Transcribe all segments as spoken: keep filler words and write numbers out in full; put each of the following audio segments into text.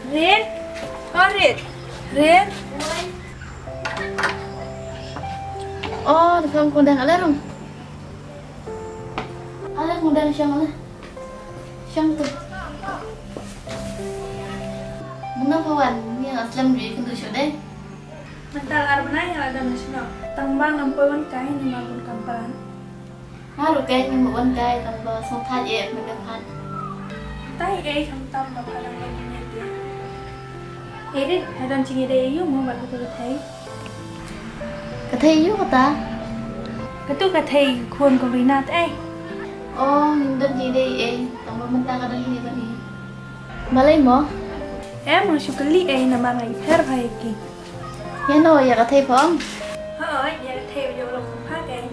Rin? Oh, Rin. Rin? Oh, da phone ko dang ala rong. Ala ko dang shang ala. Shang tu. Muna pawan, ni aslem bi kan tu shude. Mental ar bnai ala dang shno. Tang bang am pawan kai ni ma bun kampalan. Nga ruh kei ngim wan kai tang ba sngewthuh ïa ka phan. Tang ïa ei khamtam ba pha dang long ïa ki. Ei rit, ha don jingïadei ïa u mo bad katu ka thei. Ka thei ïa u kata? Katu ka thei khun ko Rina te ei. Oh, ngim don jingïadei ei, tang ba mynta ka dang hi ban hi. Balei mo? Em, nga shu kylli ei namar nga ïapher bha ïa ki. Ïa no ïa ka thei phong? Hooid, ïa ka thei ba ïa u long pha kei.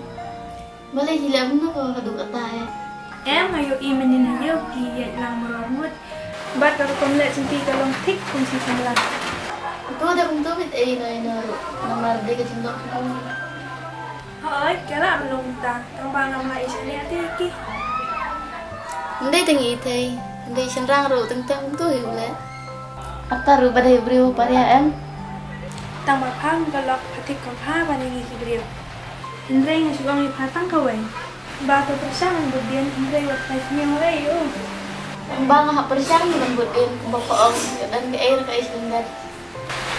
Balei hi leh kumno ko ka duk kata eh? Em, nga ïohi mynnin ha ïew ki ïaid lang marwar ngut. Bad ka rukom leh jong ki ka long thik kum shi samla. Ko da kumto bit ei na ina ruh. Namar dei ka jingdok kumto. Hooid, ka lah ban long kumta. Tang ba ngam lah ïa shaniah te ïa ki. Ym dei tang ïa i Thei. Ym dei shynrang ruh teng teng kumto hi u leh. Ata ruh ba dei briew ba ria em. Tang ba pha ngam ka lok pha thik kum pha ban ïa ngi ki briew. Hynrei nga shu ong ïa pha tang kawei. Ba to pyrshang ban bud dien hynrei wat phai sniew ei u. Ba nga hap pyrshang ban bud dien kumba pha ong ka dang ka ei ka ei shlem dat.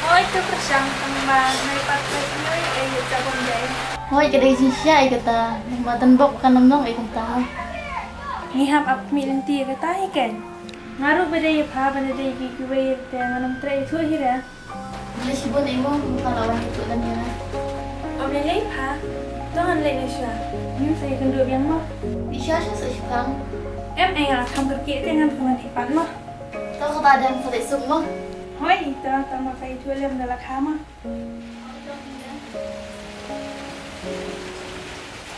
Hooid to pyrshang tang ba nai pat phai sniew ei ei ïa jabon dei. Hooid ka dei jingshisha ei kata. Ba tan bok kan ym long ei kata. Ngi hap ap khmih lynti ïa kata hi ken. Nga ruh ba dei ïa pha ba na dei ki kiwei te ngan ym trei thuh hi re. Lei shibun ei mo, kumta la wan ïathuh lem ïa nga. Ym lei lei pha, to ngan leit noh shuwa. Ngin sa ïakynduh biang mo. Dih shuwa shuwa sa shipang. Em ei nga kham kyrkieh te ngan kham dih pat mo. To kata dang sa leit sum mo. Hooid, to tang ba sa ïathuh lem da la kha mo.